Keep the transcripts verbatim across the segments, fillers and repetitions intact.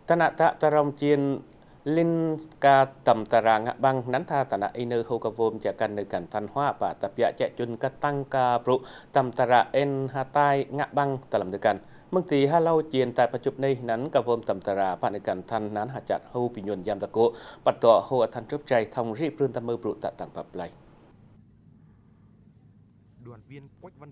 Tơnă tă ta rŏng jên lin ka tăm tara ngă ƀăng năn tha tơnă i nư hô ka wôm jă kăn nư kăn than hoa pă tơbiă jĕ jun kơtang ka brŭ tăm tara en ha tai ngă ƀăng tơlăm nư kăn. Mơ̆ng ti ha lâo jên tai pơjŭp nây năn ka wôm tăm tara pă nư kăn than năn ha jăt hô pi nhun yam ta kô păt dŏ hô athan trŭp jai thŏng ri prưn tăm mơ brŭ tă tăng păp play.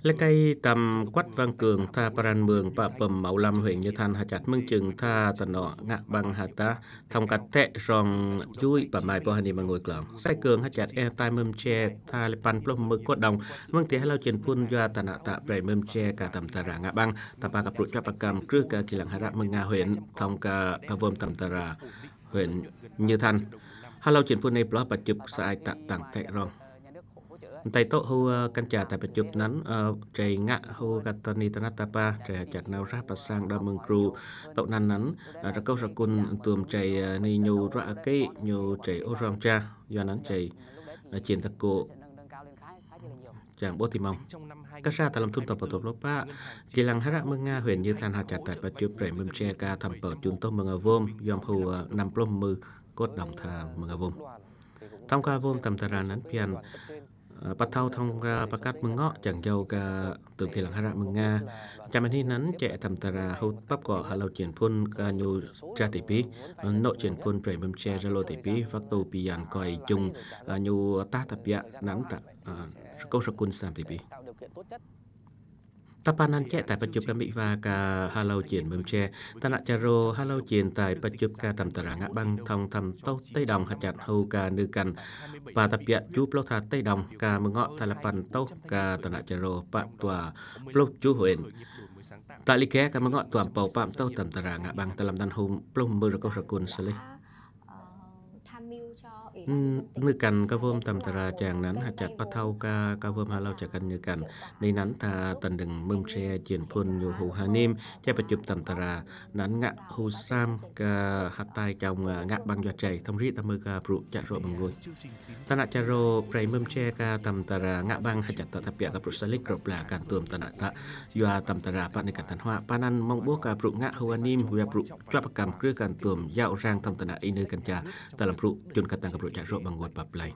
Lĕ kơi tăm Quách Văn Cương tha pran mương pă pơm Mẫu Lâm huyện Như Thanh ha jăt mơ̆ng jưng tha tơnŏ ngă ƀăng ha ta thŏng kăt tĕ rŏng jui pă mai pô ha ni mơ̆ng ngôi klong. Sai Cương ha jăt e tai mơm che tha lĕ păn pluh mơ kôt đŏng mơ̆ng ti ha lâo jên phun yua tơnă tă prei mơm che ka tăm tara ngă ƀăng ta pa ka prŭ čuă pơkăm krưh ka kilang hơră mơng Nga huyện thŏng ka ka wôm tăm tara huyện Như Thanh. Ha lâo jên phun nây ploh pơjŭp sa ai tă tăng tĕ rŏng. Ntai tŏ hô, ơ, kăn cha tai pơjŭp năn, ơ, jai ngă hô kăt tơni tơnăt ta pa, jai ha jăt nao rah pơsang đa mơng kru tŏ năn năn, ơ, rơkâu rơkun tuôm jai, ơ, ni ñu ruă akê, ñu jai ôh rong ja, yua năn jai, ơ, jên ta kô jang ƀôh ti mông. Kơ sa tơlăm thŭn tơpă tơpă, kilang hơră mơng Nga huyện Như Thanh ha jăt tai pơjŭp prei mơm che ka tăm pơm jun tŏ mơng a wôm, yom hô, ơ, năm pluh mơ kôt đŏng tha mơng a wôm. Thŏng ka wôm tăm tara năn phiăn, ơ, pă thâo thŏng ka pơkăt mơng ngŏ jang jâu ka tuôm kilang hơră mơng Nga. Čăm ni năn jĕ tăm tara hô păp kŏ ha lâo jên phun ka ñu ja ti pi, nŏ jên phun prei mơm che ja lô ti pi, wăk tu pi yan kơi jung, ơ, ñu tah tơbiă năn tă, ơ, rơkâu rơkun sam ti pi. Ta pa năn jĕ tai pơjŭp ka mĭ wa ka ha lâo jên mơm che. Tơnă ča rô ha lâo jên tai pơjŭp ka tăm tara ngă ƀăng thŏng tăm tôh tê đŏng ha jăt hô ka nư kăn pă tơbiă ju pluh tha tê đŏng ka mơng ngŏ tha lĕ păn tôh ka tơnă ča rô pă tua pluh ju huyện. Tă li ke ka mơng ngŏ tuam pâu păm tôh tăm tara ngă ƀăng tơlăm năn hô pluh mơ rơkâu rơkun sa lih. Ơ, tham mưu cho Ủy ban nhân dân tỉnh. Nư kăn ka wôm tăm tara jang năn ha jăt pă thâo ka ka wôm ha lâo jă kăn nư kăn. Ni năn tha tăn đơ̆ng mơm che jên phun ñu hô ha nim, che pơjŭp tăm tara năn ngă hô sam ka ha tai čong, ơ, ngă ƀăng yua jai, thŏng ri ta mơ ka brŭ čă rŏ mơng ngôi. Tơnă ča rô prei mơm che ka tăm tara ngă ƀăng ha jăt tă tơbiă ka brŭ sa lih krŏp la kăn tuôm tơnă tă yua tăm tara pă nư kăn than hoa. Pa năn mơng ƀôh ka brŭ ngă hô ha nim, yua brŭ čuă pơkăm krưh kăn tuôm yao rang thŏng tơnă i nư kăn cha tơlăm brŭ jun kăt tăng ka brŭ čă rŏ mơng ngôi păp play.